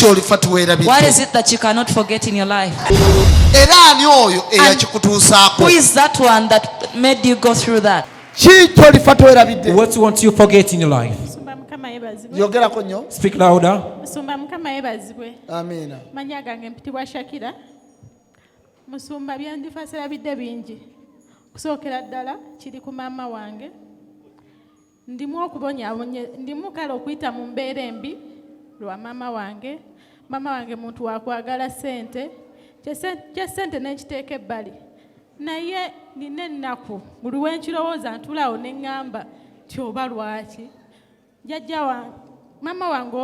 Ky'olifa What teweerabidde? is it that you cannot forget in your life? Era ani oyo eyakikutuusaako? Who is that one that made you go through that? Ki ky'olifa teweerabidde? What won't you forget in your life? Musumba, Mukama yeebazibwe. Yogerako nnyo. Speak louder. Musumba, Mukama yeebazibwe. Amiina. Manya gange mpitibwa Shakira. Musumba, byendifa serabidde bingi. Kusookera ddala kiri ku maama wange. Ndimu okubonyaabonye, ndimu kale okuyita mu mbeera embi lwa maama wange. Maama wange muntu wakwagala ssente, kye ssente nenkiteeka ebbali, naye nina ennaku buli wenkirowooza. Ntulaawo ne ŋŋamba nti oba lwaki jjajja wa maama wange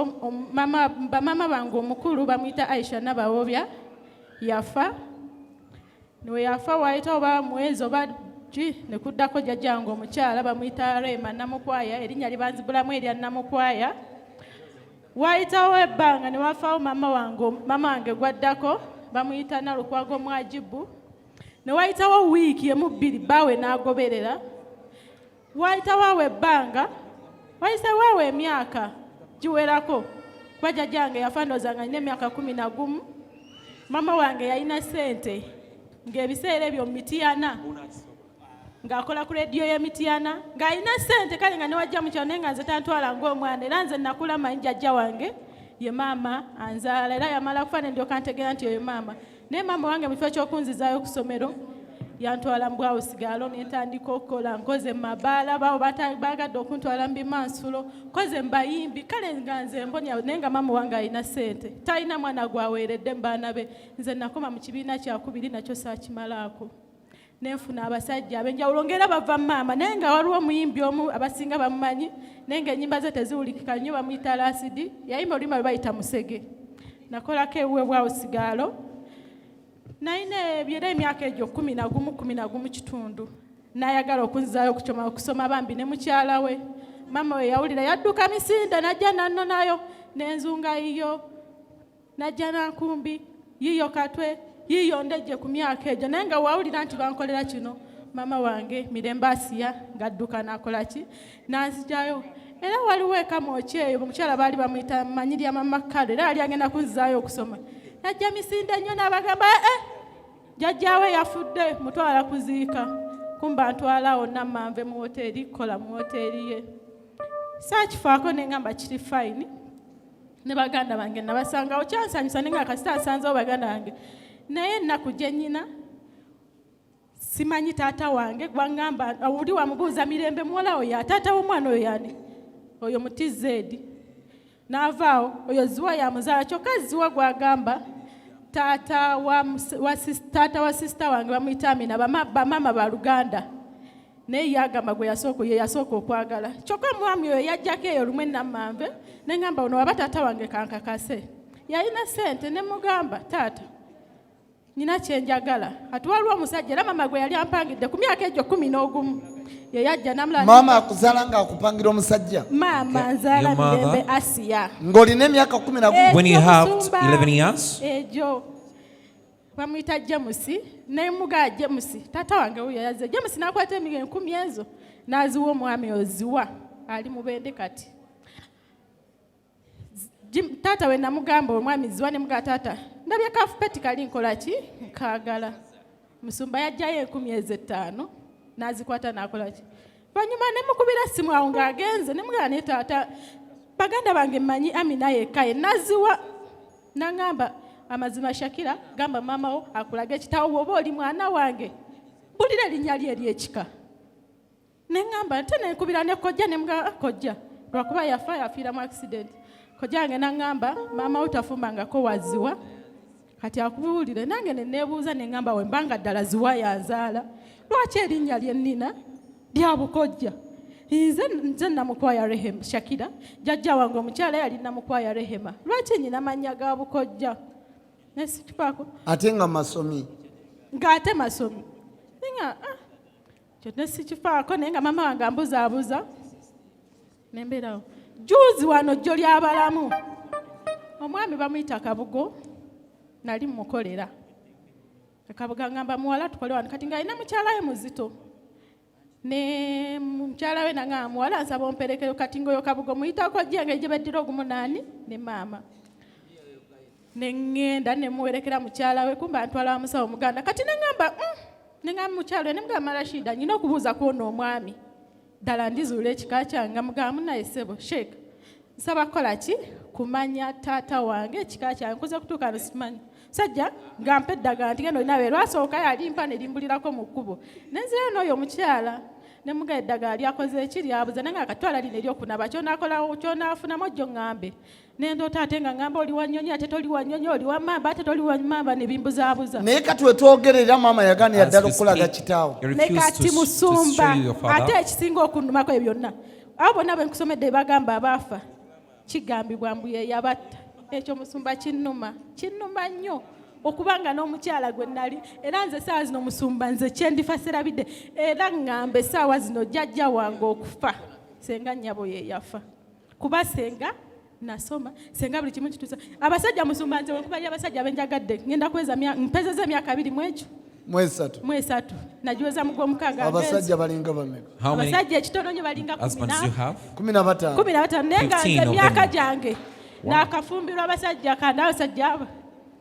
bamaama bange omukulu bamuyita Aisha Nabawobya yafa. We yafa wayita oba mwezi oba ki, ne kuddako jjajja wange omukyala bamuyita Rema Namukwaya, erinnya libanzibulamu erya Namukwaya. Wayitawo ebbanga ne wafaawo maama wange, maama wange gwaddako bamuyita Nalukwago Mwajibu. Ne wayitawo wiiki emu 2, bbaawe n'agoberera. Wayitawo awo ebbanga, wayisewo awo emyaka giwerako, kuba jjajja wange yafa ndowooza nga nina emyaka 11. Maama wange yalina ssente ng'ebiseera ebyo mu Mityana, ng'akola ku rediyo y'e Mityana, ng'alina ssente. Kale nga newajja mu kyalo, naye nga nze tantwala ng'omwana. Era nze nakula manyi jjajja wange ye maama anzaala, era yamala kufa ne ndyoka ntegeera nti oyo maama. Naye maama wange mu kifo ky'okunzizaayo ku ssomero, yantwala mu bwawusigaalo nentandika okukola. Nkoze mu mabaala, bawo baagadde okuntwala mu bimansulo, nkoze mu bayimbi. Kale nga nze mbonya, naye nga maama wange alina ssente, talina mwana gwaweeredde mu baana be. Nze nakoma mu kibiina kyakubiri, nakyo saakimalaako. Nenfuna abasajja ab'enjawulo ng'era bava maama, naye nga waliwo omuyimbi omu abasinga bamumanyi, naye ng'ennyimba ze teziwulikika nnyo, bamuyita Lasidi. Yayimba oluyimba lwe bayita Musege. Nakolako ewuwe bwawusigaalo, nalina ebyo era emyaka egyo 11, 11 kitundu. N'ayagala okunzizaayo okusoma bambi ne mukyala we. Maama we yawulira, yadduka misinde najja nannonayo n'enzunga yiyo, najja nankumbi yiyo katwe yiyo ndejje ku myaka egyo. Naye nga wawulira nti bankolera kino, maama wange Mirembe Asiya ng'adduka n'akola ki, nanzijayo. Era waliwo ekamwoki eyo, omukyala baali bamuyita manyi lya mama Kale, era yali agenda kunzizaayo okusoma. Najja misinde nnyo n'abagamba, "Eh, jjajjaawe yafudde, mutwala kuziika." Kumba ntwalawo nammanve mu woteeri, kukola mu woteeri ye. Saakifaako, neŋŋamba kiri fine. Ne baganda bange nabasangawo, kyansanyusa, nenga kasita nsanzewo baganda bange. Naye ennaku gye nnyina, simanyi taata wange gwaŋŋamba. Oli wamubuuza, "Mirembe muwala oyo, taata w'omwana oyo yani?" Oyo mutizeedi n'avaawo, oyo Ziwa yamuzaala. Kyokka Ziwa gwagamba taata wa sister wange bamuyita Amina, bamaama ba Luganda, naye yagamba gwe yasooka, ye yasooka okwagala. Kyokka omwami oyo yajjako eyo lumwe nammanve, neŋŋamba ono waba taata wange kankakase. Yalina ssente, ne mugamba, "Taata, nina kyenjagala." Kati waliwo omusajja era mama gwe yali ampangidde ku myaka egyo 11, ye yajja namulaba. Maama akuzaala ng'akupangira omusajja? Maama nzaala Your mother? Mirembe Asiya. Ng'olina emyaka 11? When you Egyo, have musumba. 11 years? Egyo bamuyita James. Nemugaa, "James, taata wange wuyo yazze." James nakwata emigo 1000 ezo n'aziwa omwami oziwa ali mubende. Kati taata we namugamba omwami Ziwa, nemugaa, "Taata, ndabye kafupeti kali, nkola ki, nkaagala." Musumba, yajjayo 1000 ezo 5 n'azikwata n'akola ki. Lwanyuma nemukubira simu awo ng'agenze, nemugamba, "Naye taata, baganda bange mmanyi Amina yekka ye naziwa." Naŋŋamba, "Amazima Shakira, gamba maama wo akulage ekitawo, bw'oba oli mwana wange bulira erinnya lye eryekika." Neŋŋamba nte nenkubira ne kojja, nemugamba, "Ah, kojja," lwakuba yafa, yafiira mu accident. Kojja wange naŋŋamba, "Maama wo tafumbangako waziwa, kati akubuulire." Nange neneebuuza, neŋŋamba, we mbanga ddala Ziwa yanzaala, lwaki erinnya lye nnina lya bukojja? Nze Namukwaya Rehema Shakira, jjajja wange omukyala yali Namukwaya Rehema, lwaki nyina mannya ga bukojja? Nesikifaako. Ate nga masomi? Ng'ate masomi. Naye nga ah, kyo nesikifaako, naye nga maama wange ambuzaabuza nembeerawo. Juzi wano jjo lyabalamu, omwami bamuyita Kabugo, nali mukolera. Kabugo ngamba, "Muwala, tukole wano." Kati ng'alina mukyala we muzito, ne mukyala we nangamba, "Muwala, nsaba omperekero." Kati ngaoyo Kabugo muyitako jje engeri gye beddira ogumunaani ne maama. Ne ŋŋenda ne muwerekera mukyala we, kumba ntwala wa musawo muganda. Kati ne ŋŋamba, ne ŋŋamba mukyala we, ne mugamba Rashida, nnina okubuuza ku ono omwami. Ddala ndizuula ekika kyange. Nga mugamba munnaye ssebo, Sheikh, nsaba kukola ki? Kumanya taata wange ekika kyange. Nkuze kutuuka no simanyi. Sajja nga mpa eddagala nti genda olina be lwasooka yalimpa ne limbulirako mu kkubo. Ne nzirayo n'oyo omukyala ne mugamba eddagala lyakoze eki lyabuze, naye nga akatwala lino ery'okunaaba ky'onaakola ky'onaafunamu ojja oŋŋambe. Ne ndoota ate nga ŋŋamba oli wa nnyonyi ate toli wa nnyonyi, oli wa mmamba ate toli wa mmamba, ne bimbuzaabuza. Naye kati wetwogerera maama yagaanira As ddala we okulaga speak, kitaawo. he Ne refused kati to show musumba you your ate father. ekisinga okunnumako ebyo byonna, abo bonna be nkusomedde bagamba abaafa kigambibwa mbu ye yabatta. Ekyo musumba kinnuma, kinnuma nnyo okubanga n'omukyala gwe nali, era nze essaawa zino musumba nze kyendifa serabidde, era ŋŋamba essaawa zino jjajja wange okufa senga nnyabo ye yafa, kuba senga nasoma, senga buli kimu kituusa abasajja. Musumba nze wenkubalira abasajja benjagadde ngenda kuweza mpezeza emyaka abiri mu ekyo Mu esatu. Mu esatu nagiweza mu gw'omukaaga. Abasajja balinga bameka? How many Abasajja ekitono nnyo balinga kumi husbands na you have? 15. 15, naye nga nze 15 of emyaka them. gyange nakafumbirwa abasajja kandi abasajja abo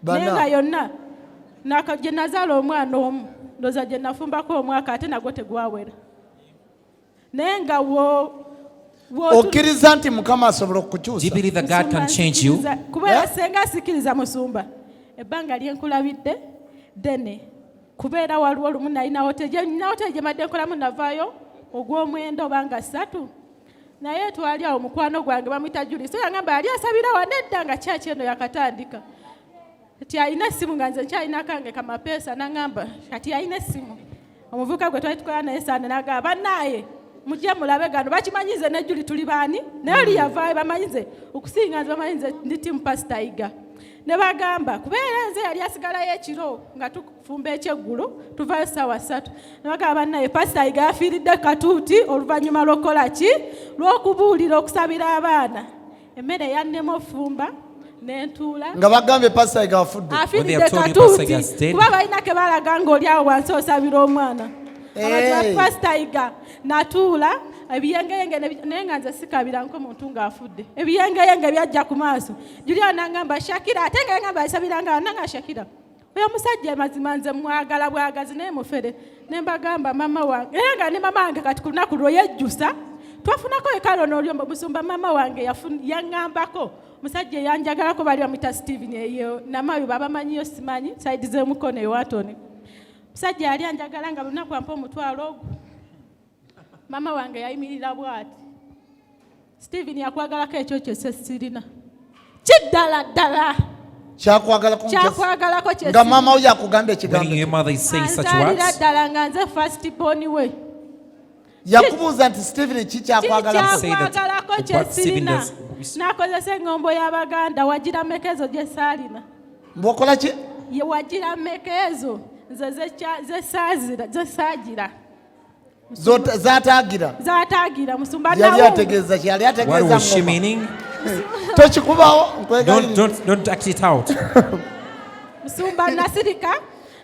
Bana. naye nga yonna gye nazaala omwana omu, ndowooza gye nafumbako omwaka ate nagwo tegwawera, naye nga Okkiriza nti Mukama asobola Do you okukukyusa? believe that God Musumba, can change you? nzikiriza. Kubeera Eh? senga sikiriza musumba, ebbanga lyenkulabidde ddene, kubeera waliwo olumu nalina hoteri, nina hoteri gye mbadde nkolamu, navaayo ogw'omwenda oba nga ssatu, naye twali awo mukwano gwange bamuyita Juli, so yangamba yali asabira wano edda nga kyaki eno yakatandika, ti alina essimu nga nze nkyalina kange kamapeesa, naŋŋamba kati alina essimu omuvubuka gwe twali tukola naye saana, nagamba bannaaye mujje mulabe gano, bakimanyi nze ne Juli tuli baani, naye oli yavaayo bamanyi nze okusinga nze, bamanyi nze ndi team Pastor Yiga, ne bagamba kubeera nze yali asigalayo ekiro nga tufumba ekyeggulo tuvaayo ssaawa 3, ne bagamba bannaye Pastor Yiga yafiiridde katuuti oluvannyuma lw'okukola ki, lw'okubuulira okusabira abaana, emmere yannema ofumba nentuula. Nga bagambye Pastor Yiga afudde. When they Afiiridde have told you Pastor katuuti Yiga is dead. Kuba balina ke balaga ng'oli awo wansi osabira omwana. Hey. Amazima Pastor Yiga natuula ebiyengeyenge naye nga nze sikabira nk'omuntu ng'afudde, ebiyengeyenge byajja ku maaso. Julia nangamba Shakira, ate nga yangamba yasabira nga nanga Shakira oyo musajja mazima nze mwagala bwagazi naye mufere, ne mbagamba mama wange, era nga ne mama wange kati ku lunaku lwe yejjusa twafunako ekalo n'olyombo musumba, mama wange yaŋŋambako musajja eyanjagalako bali bamuyita Steven, eyo namayo babamanyiyo simanyi side z'emukono ewatoni, musajja yali anjagala nga lunaku ampa omutwalo ogwo, mama wange yayimirira bw'ati, Steven yakwagalako ekyo kyo sirina kiddala ddala. Kyakwagalako. Kyakwagalako kye Nga maama wo yakugambye When ekigambo. your mother is saying such Anzaalira words, ddala nga nze first born we. Yakubuuza nti Steven kikyakwagala? Say that Kyakwagalako what kye Stephen sirina. does- N'akozesa eŋŋombo y'Abaganda, wagira mmeka ezo gye saalina? Mbwokola ki? Ye wagira mmeka ezo nze ze saagira? Zataagira. Zaataagira musumba Yali nawunga. ategeeza ki? Yali what ategeeza was she ngoma. meaning? Tokikubawo. Don't, Nkwegayirira. don't act it out. Musumba nasirika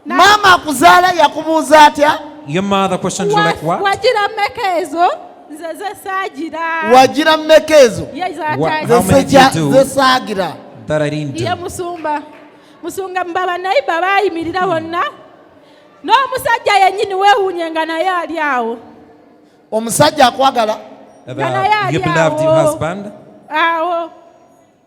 Maama akuzaala yakubuuza atya? Your mother questioned you like what? Wagira mmeka ezo nze ze saagira? Wagira mmeka ezo Ye How zataagira. many did you do Zesaagira. that I didn't Ye do? musumba, musunga mbaba nayiba baayimirira bonna n'omusajja yennyini weewuunye nga naye ali awo. Omusajja akwagala. Naye ali Your beloved awo. husband, Awo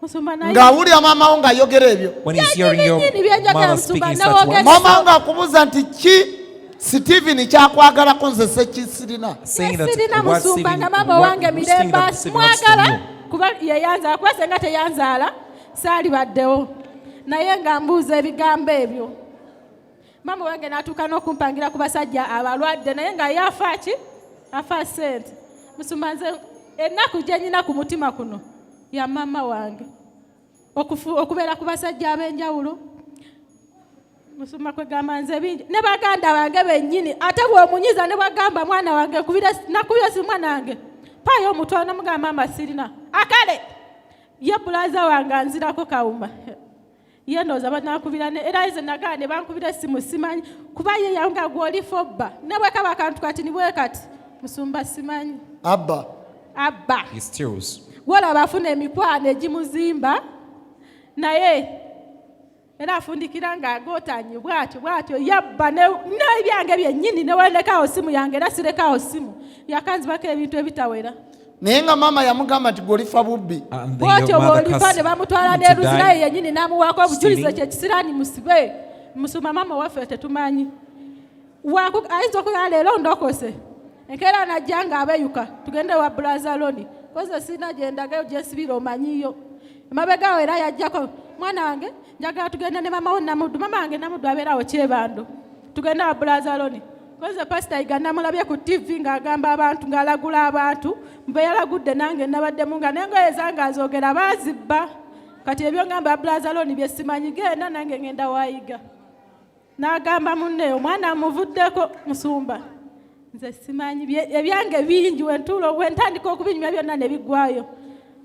musumba naye Ng'awulira maama wo ng'ayogera ebyo. when he's hearing your Yennyini byenjagala mother musumba, speaking such nawogera- words, Maama wo ng'akubuuza nti ki Steven kyakwagalako nze sekisirina? saying that sirina what musumba Stephen, nga maama wange what, saying miremba that Stephen wants from mwagala you. kuba yeyanzaala, kuba senga teyanzaala saalibaddewo, naye nga mbuuza ebigambo ebyo, maama wange n'atuuka n'okumpangira ku basajja abalwadde, naye nga ye afa ki, afa ssente. Musumba nze ennaku gye nyina ku mutima kuno ya maama wange okubeera ku basajja ab'enjawulo, musumba kwegamba nze bingi ne baganda bange bennyini, ate bw'omunyiza ne bwagamba mwana wange nakubira si mwana wange paayo omutwalo, namugamba maama sirina akale, ye bulaza wange anzirako kawuma, ye ndowooza banakubira era nze nagaa ne bankubira essimu simanyi kuba ye yanga gwoli fobba ne bwe kaba akantu kati ni bwe kati musumba simanyi. Abba. Abba. He steals. Gwolaba afuna emikwano egimuzimba naye Era afundikira ng'agootanye bw'atyo bw'atyo, yabba n'ebyange byennyini, newendekaawo simu yange era sirekaawo simu, yakanzibako ebintu ebitawera. Naye nga maama yamugamba nti gw'olifa bubbi. And then Bw'atyo your mother bw'olifa, cursed ne bamutwala him to n'eruzirayo die. yennyini n'amuwaako obujulizi. Stealing. Ekyo ekisiraani musibe musuma maama waffe tetumanyi. Ayinza okugaa leero ndokose, enkeera najja ng'abeyuka tugende wa Brazaloni koze sirina gyendagayo gyensibira omanyiyo emabegaawo. Era yajjako mwana wange, njagala tugende ne mama wo Namuddu, mama wange Namuddu abeerawo Kyebando, tugende wa Brazaloni koze Pasita Yiga namulabye ku TV ng'agamba abantu, ng'alagula abantu mbe yalagudde nange nabaddemu nga n'engoye zange azogera baazibba. Kati ebyo ngamba Brazaloni bye simanyi, genda nange ngenda wayiga. N'agamba munne omwana amuvuddeko. Musumba, nze simanyi ebyange bingi, wentuula wentandika okubinyumya byonna ne biggwayo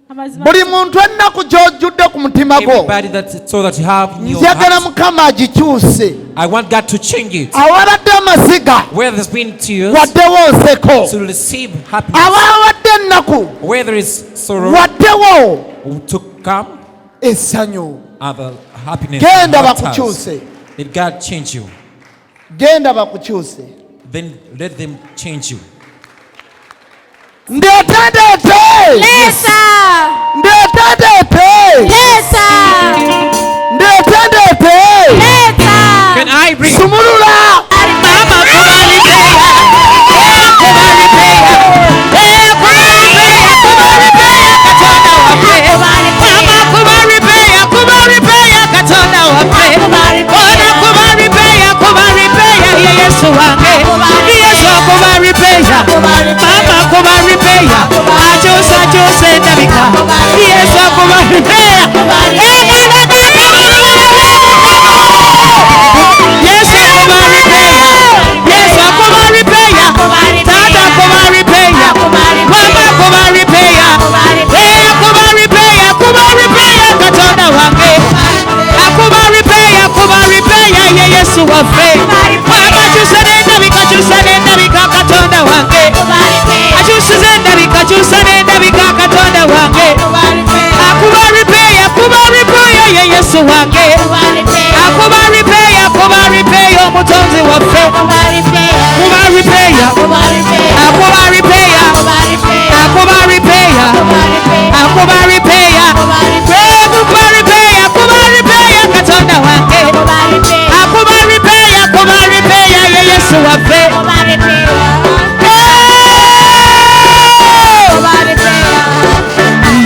amazima. Buli muntu ennaku gy'ojjudde ku mutima gwo, Everybody that so that you have in your njagala heart, Mukama agikyuse. I want God to change it. Awabadde amaziga, Where there's been tears, waddewo nseko. to receive happiness. Awabadde ennaku, Where there is sorrow, waddewo to come essanyu. other happiness. Genda and laughter. bakukyuse. Let God change you. Genda bakukyuse. Then let them change you. Ndeete, ndeete. Leeta. Ndeete, ndeete. Leeta. Ndeete, ndeete. Leeta. Can I bring? Sumulula. Mama kuba repair, kuba repair, kuba repair, kuba repair, Katonda waffe. Mama kuba repair, kuba repair, Katonda waffe. Ona kuba repair, kuba repair, ye Yesu wange. Yesu akuba repair, mama kuba repair, akyusa akyusa endabika. Yesu akuba repair. Yesu akuba repair. Yesu akuba repair. Tata akuba repair. Mama akuba repair. Eh, akuba repair, akuba repair, Katonda wange. Akuba repair, akuba repair, ye Yesu waffe. Mama akyusa n'endabika, akyusa n'endabika, Katonda wange. Akyusiza endabika, akyusa n'endabika, Katonda wange. Akuba repair, akuba repair, ye Yesu wange. Akuba repair, akuba repair, omutonzi waffe. Kuba repair, akuba repair, akuba repair, akuba repair, akuba repair, akuba repair, Katonda wange. Akuba repair, akuba repair, ye Yesu waffe. Hey!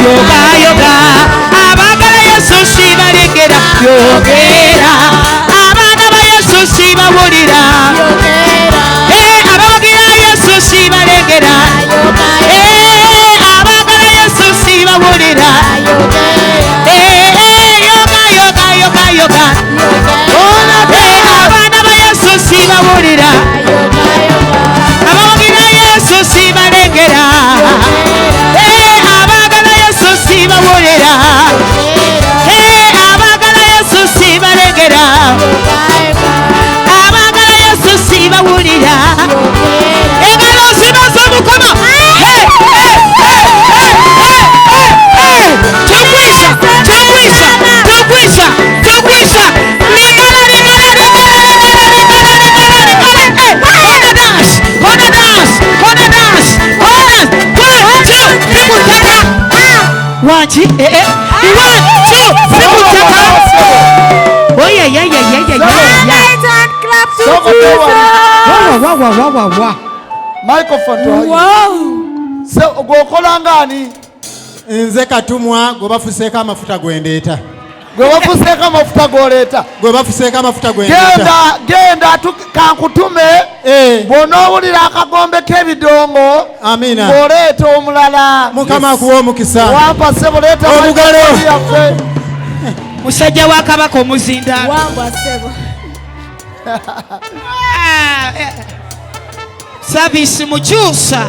Yoga yoga, abaagala Yesu sibalengera. Yogera, abaana ba Yesu sibawulira. Eh, abawagira Yesu sibalengera. Eh, abaagala Yesu sibawulira. Eh, eh, yoga yoga yoga yoga. Eh, abaana ba Yesu sibawulira, abawagira Yesu sibalengera. Eh, abaagala Yesu sibawulira. Eh, abaagala Yesu sibalengera, abaagala Yesu sibawulira. Engalo zibaza omukono. Hey, hey, hey, hey, hey, hey, hey. Tugwisa, tugwisa, tugwisa, tugwisa. Lingala, lingala, lingala, lingala, lingala, lingala, lingala. Hey, corner dance, corner dance, corner dance, corner. One, two, three, mutaka. Wangi, eh, eh. One, two, three, mutaka. Oh, yeah, yeah, yeah, yeah, yeah, yeah, yeah. Soko tewa. Wa, wa, wa, wa, wa, wa. Microphone to her. Se gwokola ng'ani? Nze Katumwa gwe bafuseeko amafuta gwendeeta. Gwe bafuseeko amafuta g'oleeta. Gwe bafuseeko amafuta gwendeeta. Genda, genda, kankutume. Eh. Bw'onoowulira akagombe k'ebidongo, Amina. ng'oleeta omulala. Mukama akuwa omukisa. Wampa ssebo, leeta Olugalo. microphone yaffe. Musajja wa kabaka omuzinda. Wambwa ssebo. Ah, eh. Service mukyusa.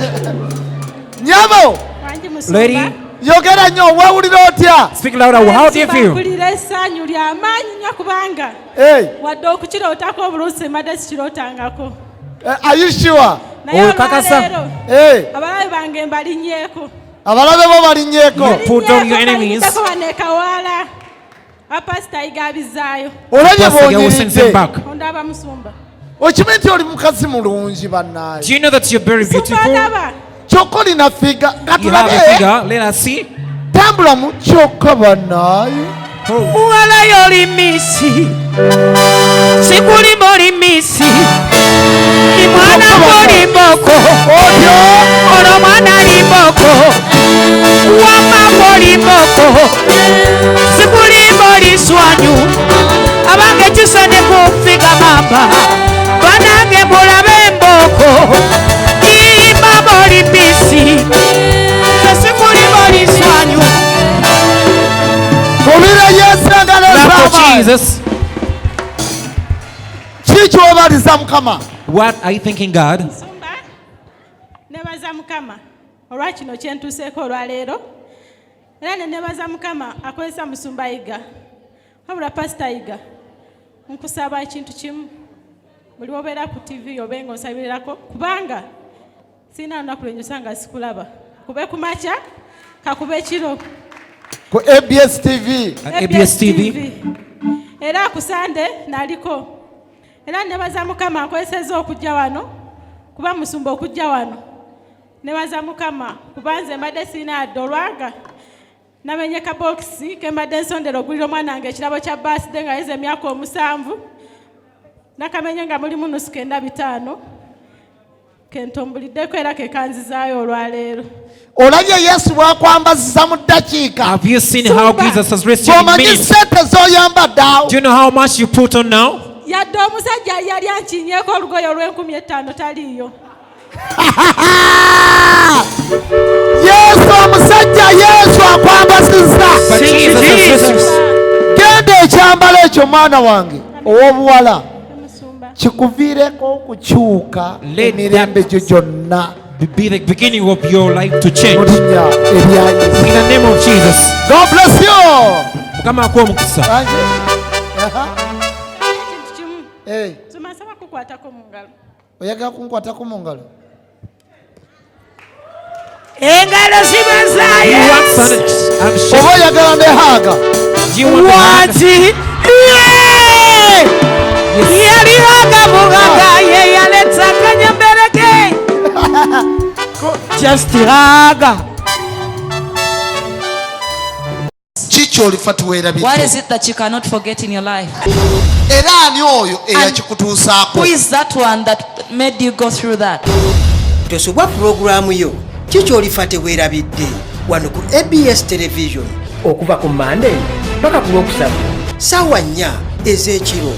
Nyabo. Wangi musumba. Lady, Yogera nnyo, weewulira otya? Speak louder. How do you feel? Mpulira essanyu ly'amaanyi nnyo kubanga Hey, wadde okukirootako obuluusi mbadde sikirootangako. Are you sure? Naye Okakasa? olwaleero Hey, abalabe bange mbalinnyeeko. Abalabe bo balinnyeeko. You put down your enemies. Mbalinnyeeko wano e Kawaala. Apasita Yiga abizaayo. Olabye Pastor Yiga will send them bw'onyiridde. back. Ondaba musumba. Okimanyi nti oli mukazi mulungi bannaayo. Do you know that you're very Musumba beautiful? ondaba. Kyokka olina figure. Nga You have a tulabe. figure. Let us see. Tambulamu kyokka bannaayo. Muwala yoli misi sikulima oli misi ni mwana goli mboko Otyo. ono mwana ali mboko wama goli mboko sikulima oli swanyu abange kisane kufiga mamba banange mulabe emboko imama oli misi sikulima oli swanyu. Kubira Yesu engalo Clap for ez'amaanyi. Jesus. Ki ky'obaliza Mukama? What are you thanking God? Musumba, nebaza Mukama olwa kino kye ntuuseeko olwaleero, era ne nebaza Mukama akozesa musumba Yiga. Wabula Pasita Yiga, nkusaba ekintu kimu, buli wobeera ku TV obe ng'onsabirirako, kubanga sirina lunaku lwe njosa nga sikulaba, kube ku makya kakube kiro. Ku ABS TV. At ABS TV. Era ku Sande naliko, era nebaza Mukama ankozesezza okujja wano, kuba musumba okujja wano nebaza Mukama, kuba nze mbadde sirina yadde olwanga namenye kabokisi ke mbadde nsondera ogulira omwana wange ekirabo kya birthday nga yeza emyaka 7, nakamenye nga mulimu 95 kentombuliddeko era kekanzizaayo olwaleero. Olabye Yesu bw'akwambaziza mu ddakiika. Have you seen how Sumba. Jesus has rescued you in Bw'omanyi minutes? ssente z'oyambadde awo. Do you know how much you put on now? Yadde omusajja yali ankinyeeko olugoye olw'enkumbi taliiyo. Yesu omusajja Yesu akwambazizza. But Jesus has rescued. Genda ekyambalo ekyo mwana wange ow'obuwala Musumba. kikuviireko okukyuka Let emirembe gyo gyonna Be the beginning of your life to mu change. linnya erya Yesu. In the name of Jesus. God bless you. Mukama akuwe omukisa. Bangi. Aha. Ekintu kimu. Eh, Musumba, nsaba kukwatako mu ngalo. oyagala kunkwatako mu ngalo? Engalo ziba za You want Yesu. some- I'm Oba sure. oyagala ne haaga? Do you want the hug? Wati yalihaga bugaga ye yaletsa akanyambereke just haga. Ki ky'olifa What teweerabidde? is it that you cannot forget in your life? Era ani oyo eyakikutuusaako? Who is that one that made you go through that? Tosubwa pulogulaamu yo ki ky'olifa teweerabidde wano ku ABS Television okuva ku Mande paka ku Lwokusatu ssaawa 4 ez'ekiro.